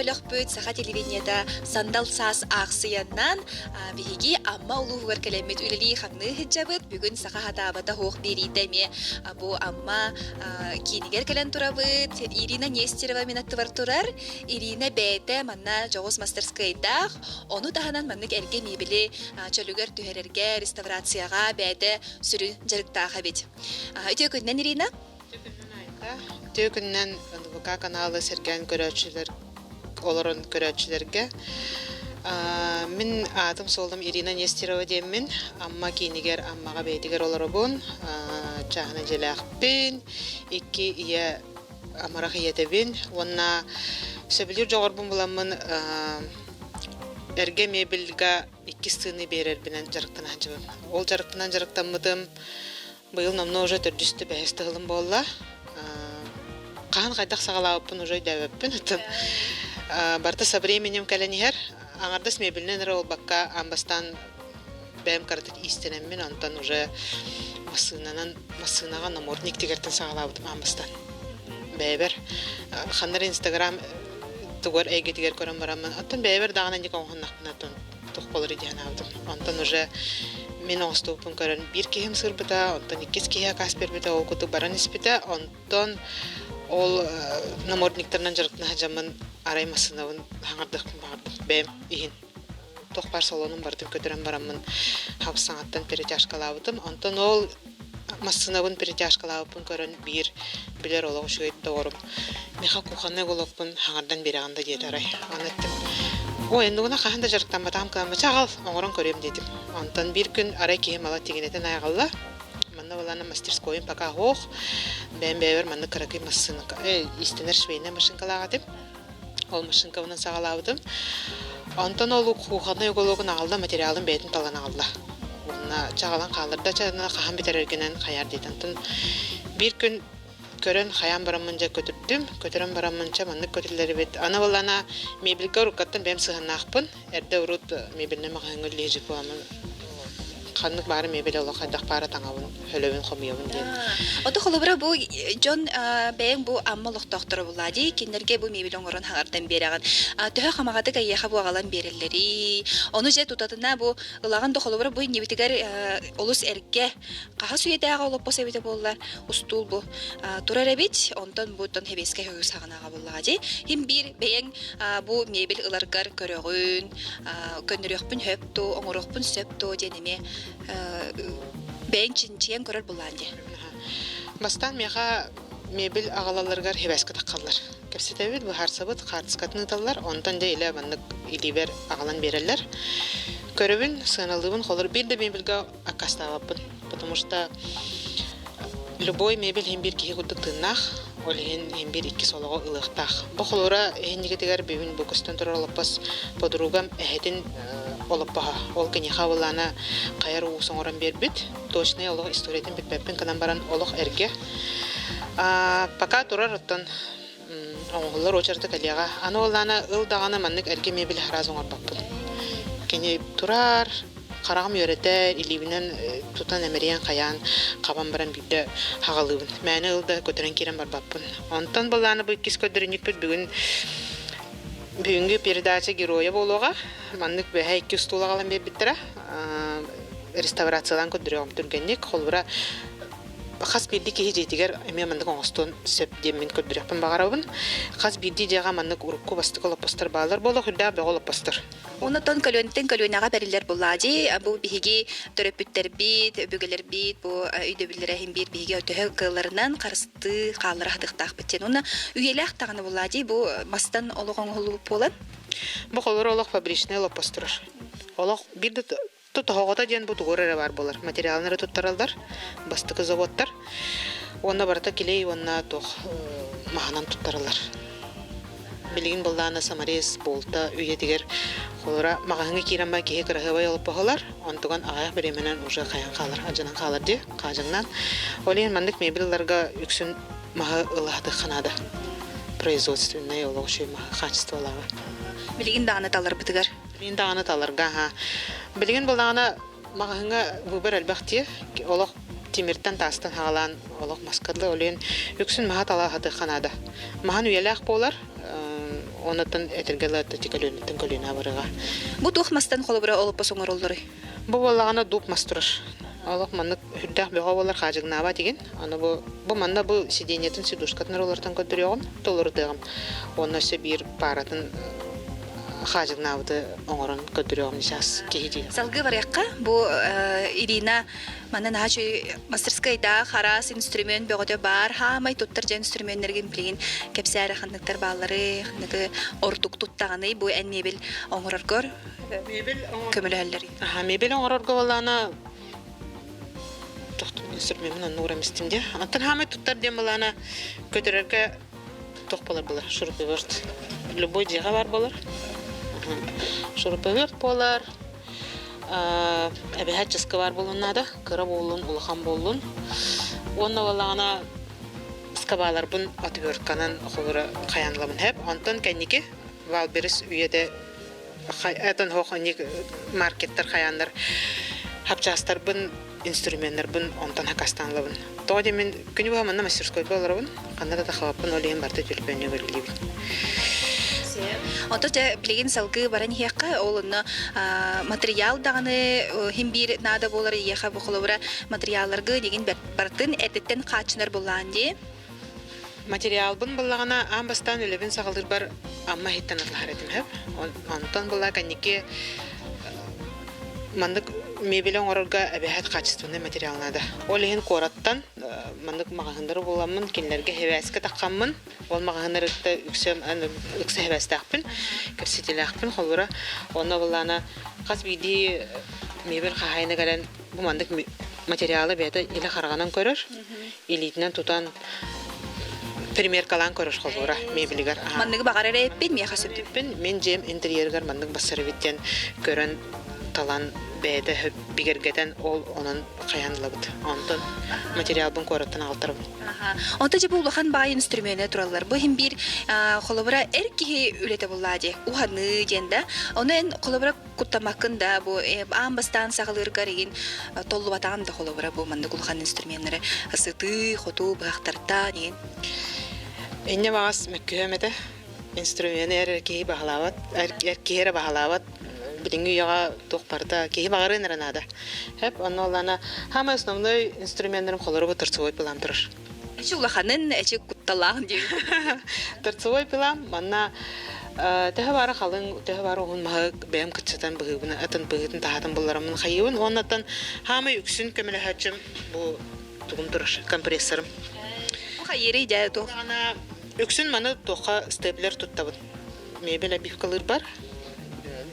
бөлөхпүт Саха телевидениета Сандал саас аахсыйаннан биһиги Амма улууһугар кэлэммит үлэлии-хамныы сылдьабыт. Бүгүн Саха хатаабата суох биэриитэ эмиэ бу Амма киинигэр кэлэн турабыт. Ирина Нестерова мин аттыбар турар. Ирина бэйэтэ манна дьоҕус мастарскыайдаах. Ону таһынан маннык эргэ миэбэли чөлүгэр түһэрэргэ, реставрацияҕа бэйэтэ сүрүн дьарыктаах эбит. Үтүө күнүнэн, Ирина. Үтүө күнүнэн НВК каналы сэргээн көрөөччүлэр олорон көрөөччүлэргэ мин аатым-суолум Ирина Нестерова диэммин Амма киинигэр Аммаҕа бэйэтигэр олоробун чааһына дьиэлээхпин икки ийэ амарах ийэтэбин уонна сөбүлүүр дьоҕурбун буламмын эргэ мебельга иккис тыыны биэрэрбинэн дьарыктана сылдьабын. Ол дьарыкпынан дьарыктаммытым Быйыл номнуо уже төрдүс бэһис тыһылым буолла. Хаһан хайдах саҕалаабыппын уже өйдөөбөппүн. Оттон барыта со временем кэлэн иһэр. Аҥардас мебельнэн эрэ буолбакка, аан бастаан бэйэм кыратык иистэнэммин, онтон уже массыынанан массыынаҕа намордник тигэртэн саҕалаабытым аан бастаан. Бэйэбэр ханна эрэ Инстаграм тугар эйгэтигэр көрөн бараммын, оттон бэйэбэр даҕаны инник оҥоһуннахпына, оттон туох буолар дии санаабытым. Онтон уже мин оҥостубуппун көрөн биир киһим сырбыта, онтон иккис киһи акаас биэрбитэ, ол курдук баран испитэ. Онтон ол намордниктарынан дьарыктана сылдьаммын арай массыынабын хаҥардыахпын баҕардым бэйэм иһин. Туох баар салонун барытын көтүрэн бараммын хабыс-саҥаттан перетяжкалаабытым. Онтон ол массыынабын перетяжкалаабыппын көрөн биир билэр олох үчүгэй доҕорум миэхэ кухоннай уголокпун хаҥардан биэрэҕин да диэтэ арай. Аны эттим ой оннугуна хаһан да дьарыктамматаҕым кыаммыча аҕал оҥорон көрүөм диэтим. Онтон биир күн арай киһим ала тигинэтэн айаҕалла. Манна балана мастерскойум пока суох. Бэйэм бэйэбэр маннык кыракый массыына иистэнэр швейная машинкалаах этим. Ол машинкабынан саҕалаабытым. Онтон ол кухоннай угологун аҕалла, материалын бэйэтин талан аҕалла. Уонна чаҕалан хаалларда, чаҕалан хаһан бүтэрэргинэн хайаар диэтэ. Онтон биир күн көрөн хайаан бараммын дьэ көтүрдүм. Көтүрэн бараммын чэ маннык көтүллэр эбит. Аны буоллаана мебельгэ уруккаттан бэйэм сыһыаннаахпын. Эрдэ урут мебельнэй маҕаһыыҥҥа үлэлии сылдьыбытым. Ханнык баара мебель олох хайдах баара таҥабын, хөлөбүн хомуйабын диэн. Ото холобура бу дьон бэйэҥ бу Амма олохтоохторо булаа дии, кинилэргэ бу мебель оҥорон хаҥардан биэрэҕин. Төһө хамаҕатык эйиэхэ бу аҕалан биэрэллэрий? Ону дьэ тутатына бу ылаҕын да холобура бу иннибитигэр олус эргэ хаһыс үйэтээҕи олоппос эбитэ буоллар устуул бу турар эбит. Онтон бу оттон сэбиэскэй союз саҕанааҕа буоллаҕа дии. Ким биир бэйэҥ бу мебель ыларгар көрөҕүн, көннөрүөхпүн сөп дуо, оҥоруохпун сөп дуо диэн эмиэ бэйэҥ чинчийэн көрөр булаан дии. Бастаан миэхэ мебель аҕалалларыгар хибээскэ таххаллар. Кэпсэтэбит, быһаарсабыт, хаартыскатын ыыталлар, онтон дьэ илэ маннык илиибэр аҕалан биэрэллэр. Көрөбүн, сыаналыыбын, холор биир да мебельгэ аккаастаабаппын. Потому что любой мебель иһин биир киһи курдук тыыннаах, ол иһин иһин биир иккис олоҕу ылыахтаах. Бу холура иһиннигитигэр бүгүн бу көстөн турар олоппос подругам эһэтин олоппоһо. Ол киниэхэ былаана хайар уус оҥорон биэрбит. Точнай олох историятын билбэппин гынан баран олох эргэ. Пока турар оттон оҥоһуллар уочарата кэлиэҕэ. Аны уоллаана ыл даҕаны маннык эргэ мебель араас оҥорбоппун. Кини турар, хараҕым үөрэтэр, илиибинэн тутан эмэрийэн хайаан хабан баран биирдэ хаҕалыыбын. Мээнэ ыл да көтөрөн киирэн барбаппын. Онтон былааны бу иккис көрдөрүнньүкпүт бүгүн бүгүҥҥү передача геройа буолуоҕа. Маннык бэһэ икки устуул аҕалан биэрбиттэрэ. Реставрациялаан көрдөрүөҕүм түргэнник. Холобура, хас биирдии киһи дьиэтигэр эмиэ маннык оҥостуон сөп диэммин көрдөрүөхпүн баҕарабын. Хас биирдии дьиэҕэ маннык урукку бастакы олоппостор бааллар буолуох үрдээх бөҕө олоппостор. Онтон көлүөнтэн көлүөнэҕэ бэриллэр булаадьы бу биһиги төрөппүттэрбит, өбүгэлэрбит бу өйдөбүллэрэ иһин биир биһиги төһө кыалларынан харыстыы хааллара сатыахтаахпыт диэн. Уонна үйэлээх даҕаны булаадьы бу мастан олох оҥоһуллубут буолан. Бу холоро олох фабричный олоппос турар. Олох биир да Тоһоҕото диэн бу тугур эрэ баар буолар. Материалын эрэ туттараллар, бастакы заводтар. Уонна барыта клей уонна туох маһынан туттараллар. Билигин былаана саморез буолта үйэтигэр холура маҕаһыҥҥа киирэн ба киһи кыраһыабай олоппоһолар, онтуган аҕыйах бириэмэнэн уже хайан хаалар, алдьанан хаалар дии, хаадьаҥнаан. Ол иһин маннык мебель ыларга үксүн маһы ылаһатыахха наада. Производственнай олох үчүгэй маһы хаачыстыбалааҕа. Билигин даҕаны таларбытыгар Билигин даҕаны таларга аһа. Билигин буоллаҕына маҕаһыҥҥа выбор элбэх дии. Олох тимиртэн таастан хаалаан олох маска дылы. Ол иһин үксүн маһа талаһатыахха наада. Маһан үйэлээх буолар. Онуттан этэргэ дылы көлүөнэттэн көлүөнэ абырыга. Бу туох мастан холобура олоппос оҥороллоруй? Бу буоллаҕына дуб мас турар. Олох маннык үрдээх бөҕө буолар хаадьыгнаабат игин. Аны бу бу манна бу сиденьетын сидушкатын олортон көрдөрүөҕүм, толорутуоҕум. Уонна өссө биир пааратын хаадьыгнаабыты оҥорон көрдөрүөҕүм сейчас киһи дии. Салгыы барыахха бу Ирина манна наһаа үчүгэй мастерскайдаах араас инструмент бөҕөтө баар. Хаамай туттар дьэ инструменнэргин билигин кэпсээрэ ханныктар бааллары, ханныгы ордук туттаҕыный бу эн мебель оҥороргор көмөлөһөллөр. Аха, мебель оҥорорго буоллаҕына инструмеммин онно ууран истим дии. Онтон хаамай туттар диэн былаана көтөрөргө туох буолар буолар шуруповерт. Любой дьиэҕэ баар буолар. Шуруповерт буолар. Эбэһээт чыска баар буолуон наада. Кыра буоллун, улахан буоллун. Уонна буоллаҕына скобаларбын отвертканан холура хайаанлабын хэп. Онтон кэнники Валберис үйэтэ этон хоох маркеттар хайааннар хапчаастарбын инструменнарбын онтон хакастаан ылабын. Тоҕо диэн мин күнү быһа манна мастерскойга олоробун, ханна да тахабаппын, ол иһин барыта түлпөннү үлэлиибин. Онто дьэ билигин салгыы баран иһиэххэ, ол онно материал даҕаны хим биир наада буолар ийэхэ бу холобура материалларгы дигин барытын эрдэттэн хааччынар буллаан дии. Материалбын буллаҕына аан бастаан үлэбин саҕалыырбар Амма иһиттэн атылаһар этим сөп. Онтон була кэнники маннык мебель оҥорорго эбэһээт качественный материал наада. Ол иһин куораттан маннык маҕаһыыннары буламмын, кинилэргэ хибээскэ таххаммын, ол маҕаһыыннары кытта үксэ ыкса хибээстээхпин, кэпсэтиилээхпин холобура. Онно буллаана хас биирдии мебель хаһаайына кэлэн бу маннык материалы бэйэтэ илэ хараҕынан көрөр, илиитинэн тутан примеркалаан көрөр холуура мебелигэр. Манныгы баҕар эрэ эппин, миэхэ сөптүппүн. Мин дьиэм интерьеригэр маннык бассар эбит диэн көрөн талан бэйэтэ бигэргэтэн ол онон хайаан ылабыт. Онтон материалбын куораттан аҕалтарабын. Онто дьэ бу улахан баай инструменэ тураллар. Бу иһин биир холобура эр киһи үлэтэ буллаа дии. Уһаныы диэн да. Ону эн холобура куттаммаккын да бу аан бастаан саҕалыыргар игин толлубатаҕым да холобура бу маннык улахан инструменнары сытыы хотуу быһахтартаан игин Инньэ баҕас мөккүһүөм этэ. Инструмены эр киһи баһылаабат, эр киһи эрэ баһылаабат. Билиҥҥи үйэҕэ туох барыта киһи баҕарыан эрэ наада. Хэп, онно олана самый основной инструменнарым холоругу торцевой пилам турар. Эчи улаханын, эчи кутталаах диэн. Торцевой пилам манна төһө баара халыҥ, төһө баара уһун маһы бэйэм кыччатан быһыыбын, атын быһыытын таһаатын буллараммын хайыыбын. Уоннаттан хаамай үксүн көмөлөһөөччүм бу тугум турар, компрессорым. Бу хайыырый дьэ туох? Үксүн маны туохха степлер туттабын. Мебель обивкалыырбар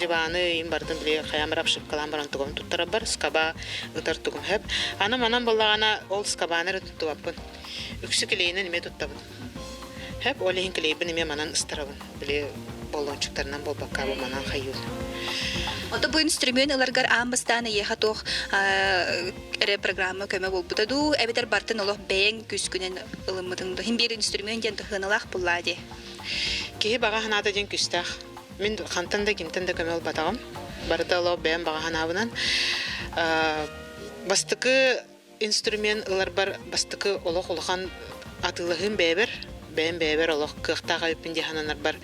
диваны ыйын бардым били хайаан обшивкалаан баран тугум туттарарбар скаба ытар тугум хөп. Аны манан буоллаҕына ол скабаны эрэ туттубаппын. Үксү клейинэн эмиэ туттабын. Хөп ол иһин клейбин эмиэ манан ыстарабын. Били боллончуктарынан буолбакка бу манан хайыыр. Ото бу инструмент ыларгар аан бастаан эйиэхэ туох эрэ программа көмө буолбута дуу, эбэтэр бартын олох бэйэҥ күүскүнэн ылыммытыҥ дуу? Хин биир инструмент диэн тыһыаналаах буллаа дии. Киһи баҕа санаата диэн күүстээх. Мин хантан да кимтэн да көмө ылбатаҕым. Барыта олох бэйэм баҕа санаабынан. Бастакы инструмент ыларбар бастакы олох улахан атыылаһыым бэйэбэр, бэйэм бэйэбэр олох кыахтаах эбиппин дии сананарбар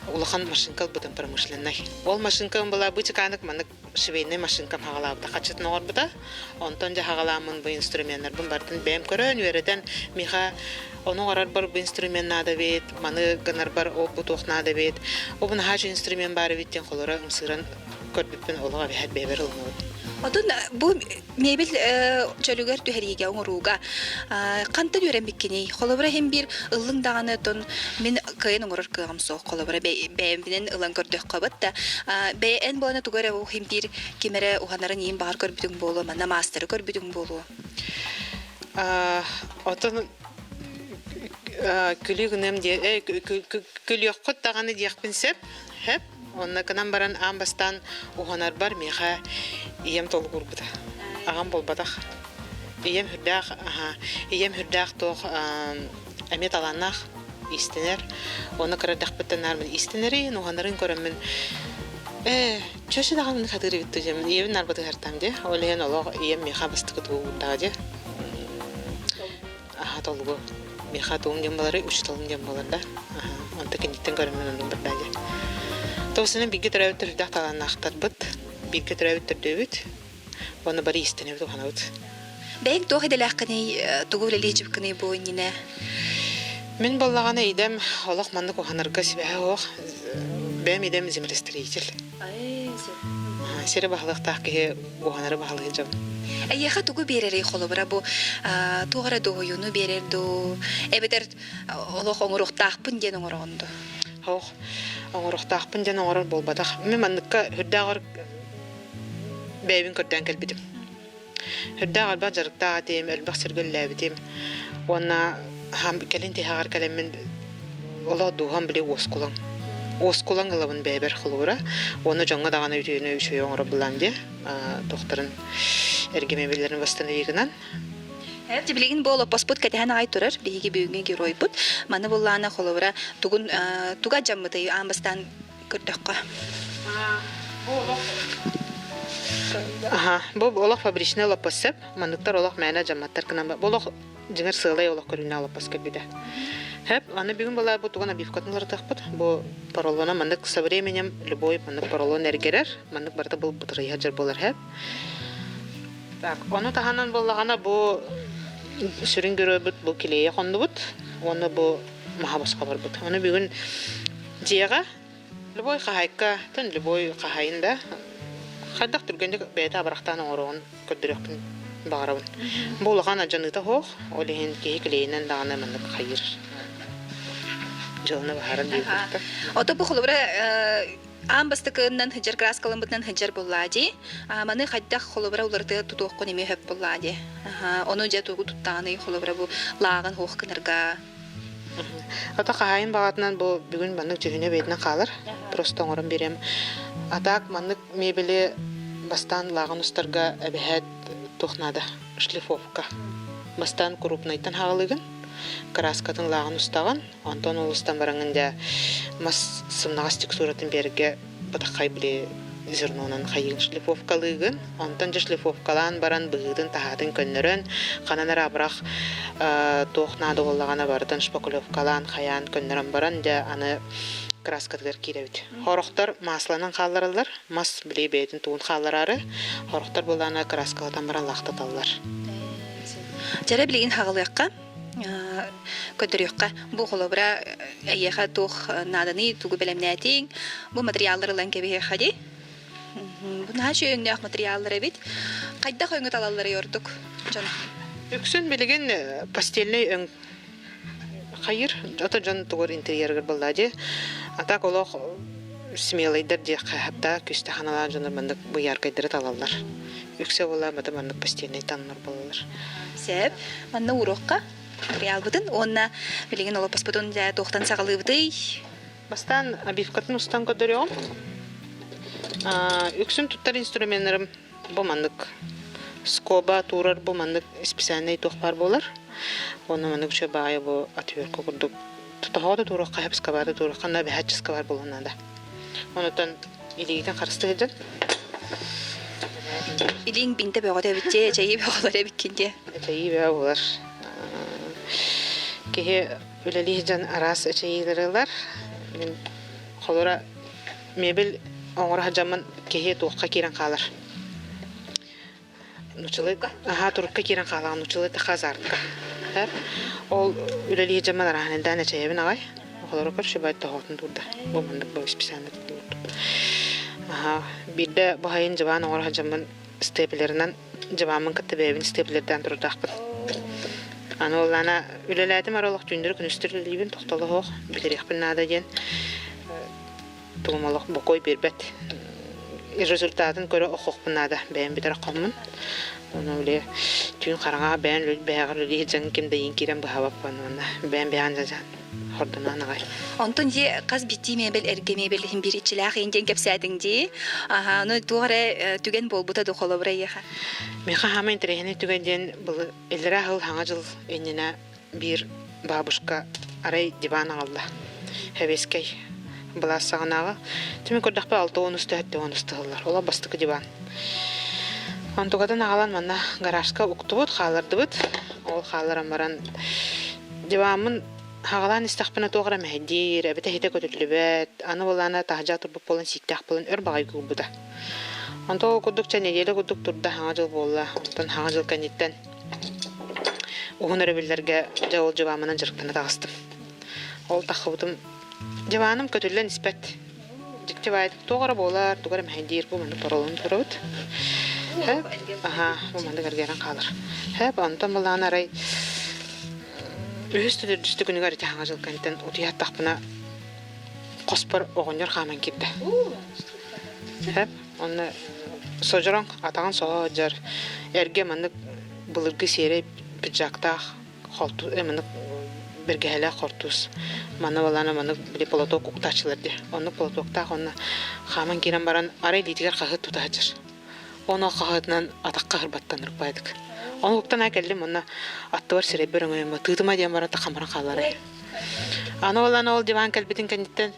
улахан машинка ылбытым промышленнай. Ол машинкам была бычыкаанык маннык швейнай машинкам хаҕалаабыта хаччытын оҥорбута. Онтон дьэ хаҕалааммын бу инструменнарбын барытын бэйэм көрөн, үөрэтэн, миэхэ ону оҥорорбор бу инструмент наада эбит, маны гынарбар ол бу туох наада эбит, ол бу наһаа инструмент баар эбит диэн холоро ымсыыран көрбүппүн олох эбэһээт бэйэбэр ылынабын. Отон бу мебель чөлүгэр түһэриигэ оҥорууга хантан үөрэммиккиний? Холобура иһин биир ыллыҥ даҕаны отон мин кыайан оҥорор кыаҕым суох. Холобура бэйэмбинэн ылан көрдөххө бат да бэйэ эн буолана тугу эрэ иһин биир ким эрэ уһанарын иин баҕар көрбүтүҥ буолуо, манна маастары көрбүтүҥ буолуо. Отон күлүү гыныам диэ күлүөххүт даҕаны диэхпин сөп. Сөп. Онно гынан баран аан бастаан уһанарбар миэхэ ийэм толугурбута. Аҕам буолбатах. Ийэм сүрдээх, аха, ийэм сүрдээх туох эмиэ талааннаах иистэнэр. Ону кыра эрдэхпиттэн наар мин иистэнэрин, уһанарын көрөммүн ээ, чөчө даҕаны сатыыр эбит дуу ийэбин наар батыһартаам дии. Ол иһин олох ийэм миэхэ бастакы тугу уурдаҕа дии. Аха толугу. Миэхэ тугум диэн буоларый, учууталым диэн буолар да. Аха. Онто киниттэн көрөммүн оннук барда дии. Тоҕусунан бииргэ төрөөбүт төрүттээх талааннаахтарбыт, бииргэ төрөөбүт төрдүөбүт. Уонна бары иистэнэбит, уһанабыт. Бэйэҥ туох идэлээххиний, тугу үлэлиэчибиккиний бу иннинэ? Мин буоллаҕына идэм олох маннык уһанарга сибэһэ суох. Бэйэм идэм землестроитель. Сири баһылыктаах киһи уһанары баһылыыр дьон. Эйиэхэ тугу биэрэрий холобура бу туох эрэ дуоһуйууну биэрэр дуу, эбэтэр олох оҥоруохтаахпын диэн оҥороҕун дуу? Ох, оҥоруохтаахпын диэн оҥорор буолбатах. Мин манныкка үрдээҕэр бэйэбин көрдөөн кэлбитим. Үрдээх элбэх дьарыктаах этим, элбэх сиргэ үлэлээбитим. Уонна кэлин тиһэҕэр кэлэммин олох дууһам били уоскулаҥ. Уоскулаҥ ылабын бэйэбэр холобура. Уонна дьоҥҥо даҕаны үтүөнү үчүгэйи оҥоро булаам диye тохторун эргимэбиллэрин восстановигынан. Дьэ билигин бу олоппоспут кэтэһэн аҕай турар биһиги бүгүҥҥү геройбут. Маны буллаана холобура тугун туга дьаммытый аан бастаан көрдөххө. Бу олох Аха, бу олох фабричный олоппос сөп. Манныктар олох мээнэ дьамматтар гынан бу олох дьиҥэр сыалай олох көрүнэ олоппос кэлбитэ. Хөп, аны бүгүн была бу тугун обивкатын уларытыахпыт. Бу поролона маннык со временем любой маннык поролон эргэрэр, маннык барыта был бытырыйа дьар буолар хөп. Так, ону таһынан буоллаҕына бу сүрүн геройбут бу килиэйэ хоннубут уонна бу маһа босхо барбыт. Ону бүгүн дьиэҕэ любой хаһаайка, тэн любой хаһаайын да хайдах түргэнник бэйэтэ абырахтаан оҥоруоҕун көрдөрүөхпүн баҕарабын. Бу улахан алдьаныыта суох, ол иһин киһи килиэйинэн даҕаны маннык хайыыр. Дьыаланы баһаран диир курдук. Ото бу холобура аан бастакыннан сыдьар краскаламмытынан сыдьар буоллаа дии. Маны хайдах холобура уларытыа тутуоххун эмиэ сөп буоллаа дии. Ону дьэ тугу туттаҕыный холобура бу лааҕын хуох гынарга Ата хаһаайын баҕатынан бу бүгүн маннык дьүһүнэ бэйэтинэн хаалар. Просто оҥорон биэриэм. А так маннык мебели бастаан лааҕын устарга эбэһээт туох наада? Шлифовка. Бастаан крупнайтан хаалыгын, краскатын лааҕын устаҕын, онтон ол устан бараҥын дьэ мас сымнаҕас текстуратын биэргэ бытаххай били зернонан хайыын шлифовкалыыгын. Онтон дьэ шлифовкалаан баран быһыытын-таһаатын көннөрөн, ханан эрэ абырах туох наада буоллаҕына барытын шпаклевкалаан, хайаан көннөрөн баран дьэ аны краскатыгар киирэбит. Хорохтор масланан хааллараллар, мас били бэйэтин тугун хааллараары, хорохтор буоллаҕына краскалатан баран лаахтаталлар. Дьэрэ билигин хаҕылыахха көрдөрүөххэ. Бу холобура эйиэхэ туох нааданый, тугу бэлэмнээтиҥ, бу материаллары ылан кэбиһиэххэ дии. Бу наһаа үчүгэй өҥнөөх материаллар эбит. Хайдах өҥү талалларый ордук дьон? Үксүн билигин постельнай өҥ хайыр, ото дьон тугур интерьерыгар буолла дии. А так олох смелайдар диэххэ хапта күстэ ханалаан дьонор маннык быйааркайдары талаллар. Үксэ буолла мата маннык постельнай таннар буолаллар. Сөп. Манна уруокка материалбытын уонна билигин олоппоспутун дьэ туохтан саҕалыыбытый? Бастаан обивкатын устан көрдөрүөҕүм. Үксүн туттар инструменнарым бу маннык скоба туурар бу маннык специальный туох баар буолар. Уонна маннык үчүгэй баҕайы бу отвертка курдук тотоһоҕо да туруохха сөп, скоба да туруохха, но обязательно баар буолуон наада. Онутан илиигитин харыстыы сылдьан. Илииҥ бинтэ бөҕөтө эбит дьэ, эчэйии бөҕөлөр эбиккин дии. Эчэйии бөҕө буолар. Киһи үлэлии сылдьан араас эчэйиилэри ылар. Мин холура мебель оҥоро сылдьаммын киһи туохха киирэн хаалар. Нучалы аһаа турукка киирэн хаалаҕын нучалы хазартка. Ол үлэлии сылдьаммын арааһын эчэйэбин аҕай. Оҕолору көрсүбэт тоһоотун турда. Бу маннык бу специально Аһаа биирдэ бу сайын дьыбаан оҥоро сылдьаммын степлерынан дьыбааммын кытта бэйэбин степлердээн турдаахпын. Аны уоллаана үлэлээтим ара олох түүннэри күнүстэр үлэлиибин тохтоло суох бүтэриэхпин наада диэн тугум олох бокуой биэрбэт результатын көрө охохпун наада бэйэм бүтэр хоммун ону били түүн хараҥаҕа бэйэн бэйэҕэр үлэлии сылдьан ким да иин киирэн быһабаппын уонна бэйэм бэйэҕин дьадьаан хордоноон аҕай Онтон дии хас биирдии мебель эргэ мебель иһин биир иччилээх иин диэн кэпсээтиҥ дии. Аха, ону туох эрэ түгэн буолбута ду холобура эйиэхэ? Миэхэ хаама интэриэһинэй түгэн диэн былы иллэрээ сыл хаҥа дьыл иннинэ биир бабушка арай диван аҕалла. Сэбиэскэй былаас саҕанааҕы. Түмүк көрдөхпө 60 70 тыһыллар. Ола бастакы диван. Онтукатын аҕалан манна гаражка уктубут, хааллардыбыт. Ол хаалларан баран диваммын. Хаҕалаан истэхпинэ туох эрэ мэһэйдиир, эбэтэ иһитэ көтүллүбэт, аны былаана таһдьа турбут буолан сииктээх буолан өр баҕайы куурбута. Онтон ол курдук чэ нэдиэлэ курдук турда, хаҥа дьыл буолла. Онтон хаҥа дьыл кэнниттэн уһун өрөбүллэргэ дьэ ол дьыбааммынан дьарыктана таҕыстым. Ол таххыбытым дьыбааным көтүллэн испэт. Дьикти баайдык туох эрэ буолар, тугу эрэ мэһэйдиир, бу маннык паролун турабыт. Хэп, аха, бу маннык эргэрэн хаалар. Хэп, онтон былаан арай үһүс төрдүстү күнүгэр ити хаҥа дьыл кэнниттэн утуйаттахпына хоспор оҕонньор хааман киирдэ. Хэп, онно содьороҥ атаҕын соһо сылдьар эргэ маннык былыргы сиэрэй пиджактаах хортуус маннык бэргэһэлээх хортуус манна балаана маннык били полоток уктааччылар дии оннук полотоктаах уонна хааман киирэн баран арай илиитигэр хаһыат тута сылдьар ону хаһыатынан атахха ырбаттан ырбаайдык ону уктан аа кэллим уонна аттыбар сирэйбэр өҥөйөммө тыытыма диэн баран тахамаран хаалларай аны ол аны ол диван кэлбитин кэнниттэн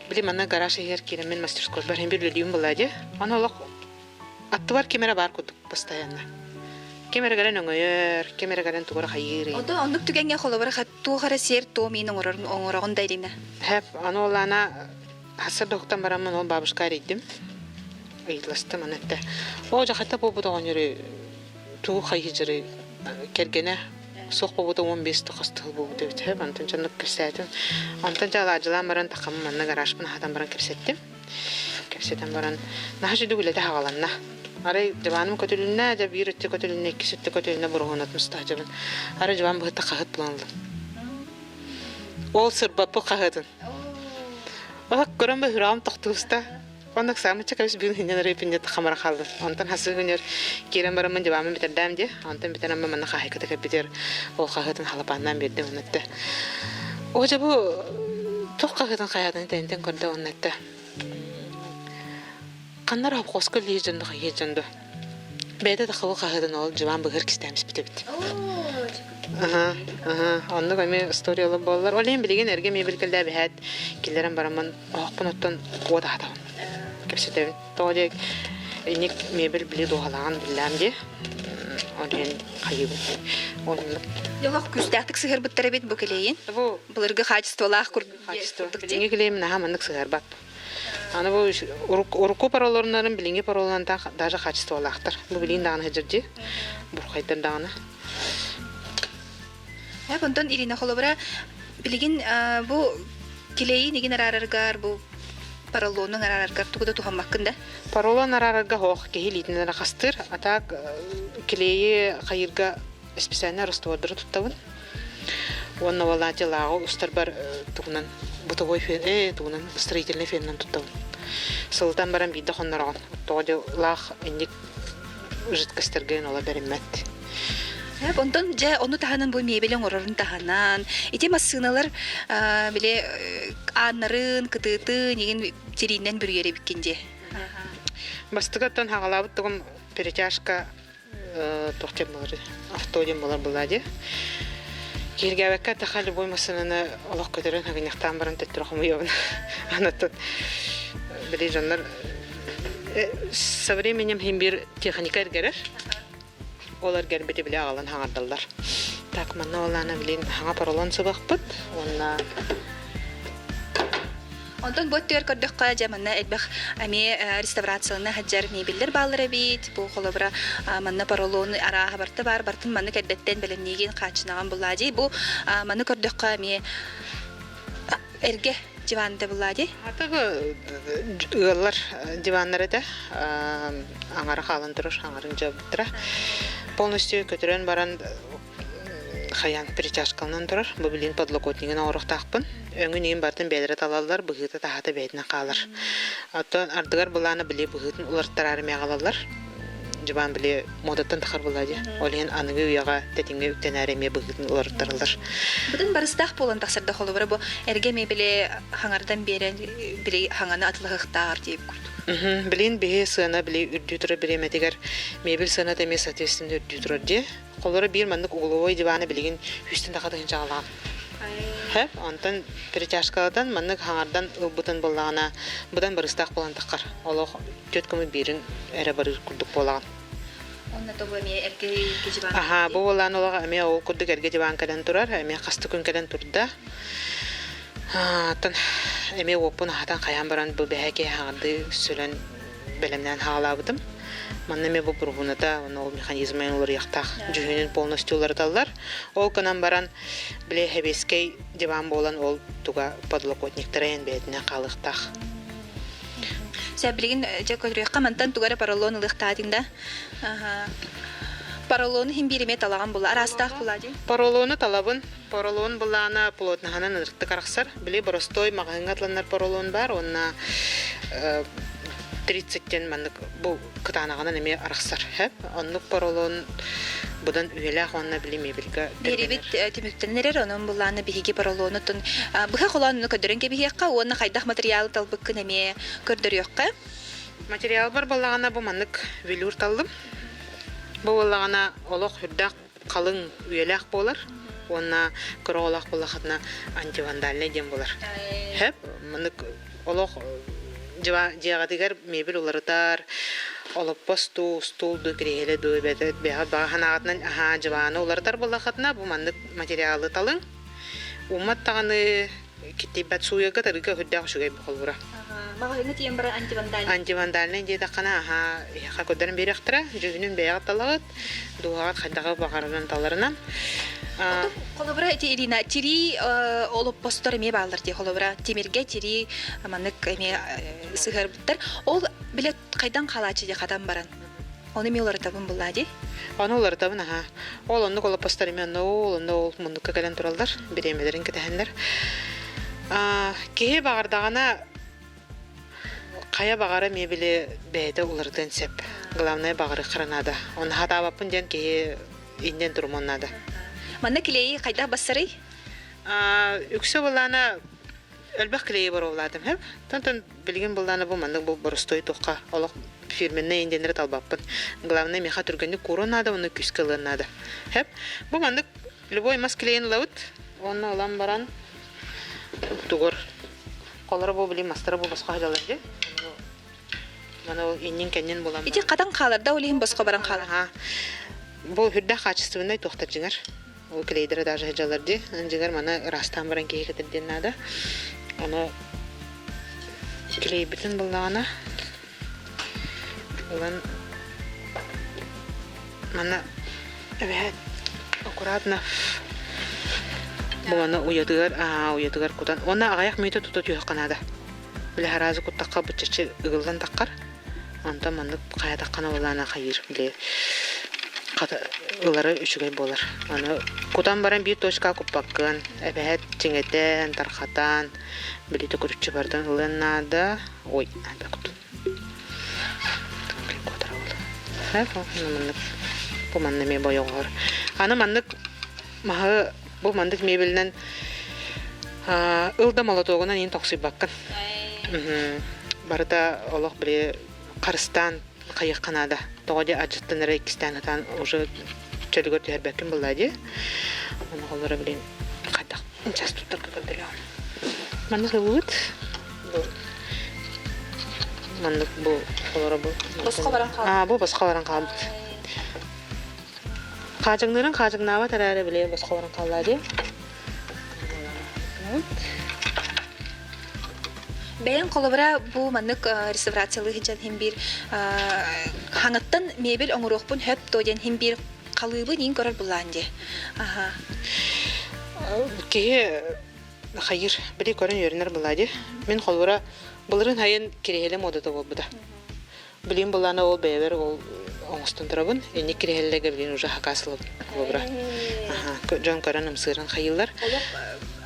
били манна гараж иһигэр киирэммин мастерскойбар иһин бир үлэлиибин буолаа дии аны олох Аттыбар ким эрэ баар курдук постоянно. Ким эрэ кэлэн өҥөйөр, ким эрэ кэлэн тугу эрэ хайыыр. Ото оннук түгэҥҥэ холобура туох эрэ сиэр-туом иин оҥорор оҥороҕун да илинэ. Хэп, аны ол ана хасыр доһуктан бараммын ол бабушка эрийдим. Ыйыталастым аны этте. Оо дьахата буолбут оҕонньору тугу хайыжыры кэргэнэ суох буолбута 15 хас тыл буолбут эбит. Хэп, онтон дьоннук кэпсээтим. Онтон дьэ алаадьылаан баран тахаммын манна гаражпын аһатан баран кэпсэттим. Кэпсэтэн баран, наһаа үчүгэй үлэтэ хаҕаланна. Арай дьыбааным көтүлүннэ, дьэ биир өттө көтүлүннэ, иккис өттө көтүлүннэ буруһунатын устаачыбын. Арай дьыбаан быһыта хаһыат булан ыллым. Ол сырбаппыт хаһыатын. Оһох көрөн бөһүрөҕүм тохтууста. Оннук саамычча кэбис бүгүн хиннен арай пиннет хамара хааллым. Онтон хасы күнүр киирэн бараммын дьыбаамын бүтэрдэм дии. Онтон бүтэн амма манна хаһайката кэлбитигэр ол хаһыатын халапааннаан биэрдим оннук Оо дьэ бу туох хаһыатын хайаатын тэнтэн көрдө уонна эттэ ханна эрэ хопхуоска үлэлиир дьон да хайыыр дьон дуо бэйэтэ да хабы хаһыатын ол дьыбаан быһыр кистээмиспит эбит аха аха оннук эмиэ историялар буоллар ол иһин билигин эргэ мебель кэллээбиһээт киллэрэн бараммын оһохпун оттон уот аһатабын кэпсэтэбин Тоҕо диэ инник мебель били дуоһалааҕын биллэм дии. Ол иһин хайыыбын. Оннук. Дьолох күүстээхтик сыһыарбыттар эбит бу килиэйин. Бу былыргы качестволаах курдук. Качество. Билиҥҥи килиэйим наһаа маннык сыһыарбат. Аны бу урукку пароллорунарын билиҥҥи паролларынан даже качестволаахтар. Бу билиин даҕаны сылдьар дии. Бурхайдар даҕаны. Онтон Ирина холобура билигин бу килиэйин игин араараргар бу поролонун араараргар тугу да туһаммаккын да? Поролон араарарга хоох киһи илиитинэн эрэ хастыыр. А так клейи хайыырга специально раствордары туттабын. Уонна волонти лааҕы устарбар тугунан бытовой фен, тугунан строительный фенынан туттабын. Сылытан баран биирдэ хоннороҕун. Тоҕо дьэ лаах инник жидкостарга ола бэриммэт. Онтон дьэ ону таһынан бу мебель оҥорорун таһынан ити массыыналар били ааннарын, кытыытын игин тириинэн бүрүйэр эбиккин дии. Бастакыттан хаҕалаабыт тугум перетяжка туох диэн буолар авто диэн буолар буолаа дии. Кииргээбэккэ таха любой массыынаны олох көтөрөн хагынньахтаан баран төттөрү хомуйабын. Анаттан били дьоннор со временем иһин биир техника эргэрэр. Ол эргэрбити били аҕалан хаҥардаллар. Так, манна олаана билин хаҥа поролон сыбахпыт уонна Онтон бу өттүгэр көрдөххө, дьэ манна элбэх эмиэ реставрацияны сылдьар мебеллэр бааллар эбит. Бу холобура манна поролон арааһа барыта баар, барытын маннык эрдэттэн бэлэмниигин хааччынаҕын буллаа дии. Бу маны көрдөххө эмиэ эргэ диван да буллаа дии. Атыгы ыаллар диваннар этэ. Аҥара хаалан турар, аҥарын дьабыттара. Полностью көтүрэн баран хайаан перетяжкаланан турар. Бу билигин подлокотнигын оҥоруохтаахпын. Өҥүн иин барытын бэйэлэрэ талаллар, быһыыта-таһаата бэйэтинэн хаалар. Оттон ардыгар былаана били быһыытын уларыттараары эмиэ аҕалаллар. Дьыбаан били муодаттан тахар буолла дии. Ол иһин аныгы үйэҕэ тэтиҥҥэ үктэнээри эмиэ быһыытын уларыттараллар. Бытын барыстаах буолан тахсар да холобура бу эргэ эмиэ били хаҥардан биэрэн били хаҥаны атылаһыахтааҕар диэбит курдук. Билин биһи сыана били үрдүү турар бириэмэтигэр мебель сыаната эмиэ соответственно үрдүү турар дии. Холоро биир маннык угловой диваны билигин үстэн таха тыһыынчаҕалаах. Хэп, онтон перетяжкалатан маннык хаҥардан ылбытын буоллаҕына быдан барыстаах буолан таххар. Олох түөрт көмө биирин эрэ барыыр курдук буолаҕын. Онно тобу эмиэ эргэ дьыбаан Аха, бу буолаан олох эмиэ ол курдук эргэ дьыбаан кэлэн турар, эмиэ хасты күн кэлэн турда. Оттон эмиэ уоппун аһатан хайаан баран бу бэһэ киһи хаҥардыы сөлөн бэлэмнээн хаалаабытым. Манна эмиэ бу буруһууната уонна ол механизмын уларыйыахтаах дьүһүнүн полностью уларыталлар. Ол гынан баран били сэбиэскэй диван буолан ол туга подлокотниктара эн бэйэтинэн хаалыахтаах. Сэ билигин дьэ көрүөххэ мантан тугу эрэ поролон ылыахтаатыҥ да. Поролону иһин биир эмиэ талаҕан була араастаах була дии. Поролону талабын. Поролон былаана плотноһынан ырыттык арахсар. Били боростой маҕаһыыҥҥа атланар поролон баар уонна 30-тен маннык бу кытаанаҕынан эмиэ арахсар. Оннук поролон быдан үйэлээх уонна били мебельга Биэрибит түмүктэнэн эрэр, онон былаана биһиги поролонутун быһа холоонуну көрдөрөн кэбиһиэххэ уонна хайдах материалы талбыккын эмиэ көрдөрүөххэ. Материалбар буоллаҕына бу маннык велюр таллым. Бу буоллаҕына олох үрдээх халыҥ үйэлээх буолар уонна кыра оҕолоох буоллаххытына антивандальнай диэн буолар. Хэп маннык олох дьиэҕитигэр мебель уларытар, олоппос дуу, устуул дуу, кириэһилэ дуу эбэтэр бэйэҕит баҕа санааҕытынан аһаа дьыбааны уларытар буоллаххытына бу маннык материалы талыҥ. Ууммат даҕаны киттийбэт сууйарга тарыыга үрдээх үчүгэй холбура. Маҕаһыыҥҥа тиийэн баран антивандальнай. Антивандальнай диэтэххинэ аһаа эһиэхэ көрдөрөн биэриэхтэрэ. Дьүһүнүн бэйэҕит талаҕыт, дууһаҕыт хайдаҕы баҕарынан таларынан. Холобура ити Ирина тирии олоппостор эмиэ бааллар дии холобура тимиргэ тирии маннык эмиэ сыһыарбыттар. Ол билэ хайдан хаалааччы дии хатан баран. Ону эмиэ уларытабын буллаа дии. Ону уларытабын аһаа. Ол оннук олоппостор эмиэ онно ол онно ол муннукка кэлэн тураллар, бириэмэлэрин кэтэһэннэр. Киһи баҕардаҕына хайа баҕара мебели бэйэтэ уларытыан сөп. Главное баҕарыаххара наада. Оны хатаабаппын диэн киһи иннен турумуон наада. Манна клейи хайдах бассарый? Үксэ былаана элбэх клейи боруобалаатым хэп. Тантан билигин былаана бу маннык бу боростуой тухха олох фирменный индиэннэри талбаппын. Главное миэхэ түргэнник кууруон наада, уонна күүскэ ылыан наада. Хэп. Бу маннык любой мас клейин ылабыт. Уонна ылан баран тугур Холоро бу били мастара бу босхо сылдьаллар дии. Маны ол иннин-кэннин булан Ити хатан хаалар да ол иһин босхо баран хаалар. Бу үрдэх качественнай туохтар дьиҥэр. Ол клейдера даже сылдьаллар дии. Дьиҥэр маны ыраастаан баран киһи кэтэрдиэн наада. Ону клейбитин буллаҕына ылан Манна эбэһээт аккуратно бу манна уйатыгар аа уйатыгар кутан уонна аҕыйах мүнүүтэ тута түһүөххэ наада. Били араазы куттахха быччаччы ыгыллан таххар. Онтон маннык хайатаххына улаана хайыыр били хата ылара үчүгэй буолар. Аны кутан баран биир точка куппаккын эбэһээт чиҥэтэн, тархатан били төкүрүччү бардан ылыан наада. Ой, кутун. Бу манна эмиэ бойоҕор. Аны маннык маһы бу маннык мебелинэн ыл да молотуогунан иин тохсуйбаккын. Барыта олох били харыстаан хайыахха наада. Тоҕо дии адьыттан эрэ иккистээн ытаан уже чөлүгэр түһэрбэккин булла дии. Ону холлоро билин хайдах час туттарга көрдөрөҕүн. Маннык ылбыт. Бу маннык бу олоро бу. Босхо баран хаалбыт. Аа, бу босхо баран хаалбыт. Хаачыҥныырын хаачыҥнаабат эрээри били босхо баран хаалла дии. Бэйэҥ холобура бу маннык реставрациялыы сылдьан иһин биир хаҥаттан мебель оҥоруохпун сөп дуо диэн иһин биир халыыбын иин көрөр булаан дии. Аха. Киһи хайыр били көрөн үөрэнэр булаа дии. Мин холобура былырын хайын кириэһилэ муодата буолбута. Билин былаана ол бэйэбэр ол оҥостон турабын. Инник кириэһилэргэ билин уже хакас ылабын холобура. Дьон көрөн ымсыыран хайыылар. Олох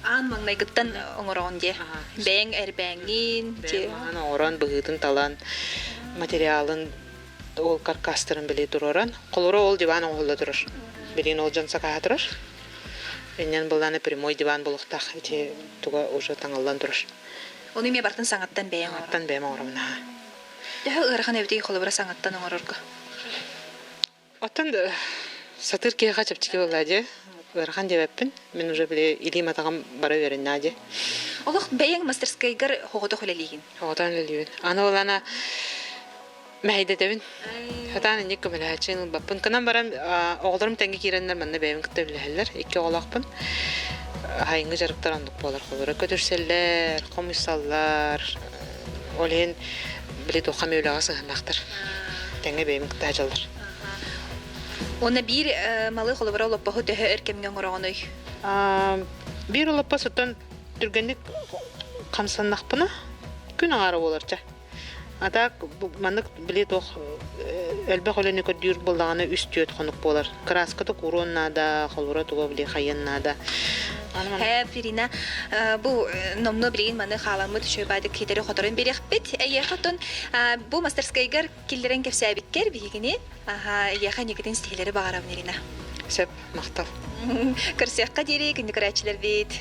аан маҥнайгыттан оҥороҕун дии. Бэйэҥ эрбээҥҥин. Бэйэм оҥорон быһыытын талан материалын ол каркастарын били туруоран холоро ол диван оҥоһулла турар. Билин ол дьон сакааһа турар. Иннэн былаана прямой диван булуохтаах ити туга уже таҥыллан турар. Ону эмиэ бартын саҥаттан бэйэҥ оҥорон. Саҥаттан бэйэм оҥоробун аха. Төһө ыарахан эбитий холобура саҥаттан оҥорорго? Оттон сатыыр киһиэхэ чэпчэки буоллаа дии. Ыарахан диэбэппин. Мин уже били илиим атаҕым бара үөрэннээ дии. Олох бэйэҥ мастерскайгар оҕотох үлэлиигин? Оҕотон үлэлиибин. Аны ол ана мэһэйдэтэбин. Сатаан инник көмөлөһөөччү ылбаппын. Кынан баран оҕолорум тэҥҥэ киирэннэр манна бэйэбин кытта үлэлэһэллэр. Икки оҕолоохпун. Хайыҥҥы дьарыктар оннук буолар. Холобура көтүрсэллэр, хомуйсаллар. Ол иһин били туохха эмэ үлэҕэ сыһыаннаахтар. Тэҥҥэ бэйэбин кытта сылдьаллар. Уонна биир малы холобура олоппоһу төһө өр кэмҥэ оҥороҕунуй? Биир олоппос оттон түргэнник хамсаннахпына күн аҥаара буолар чэ. А так маннык били туох элбэх үлэни көрдүүр буоллаҕына үс-түөрт хонук буолар. Кырааската кууруон наада, холура туга били хайыан наада. Һэ, Фирина, бу номнуо билигин маны хааламмыт үчүгэй баайдык китэри хоторон биэриэхпит. Эйиэхэ оттон бу мастерскайгар киллэрэн кэпсээбиккэр биһигини эйиэхэ инникитин ситиһиилэри баҕарабын, Ирина. Сөп, махтал. Көрсүөххэ диэри күндү көрөөччүлэрбит.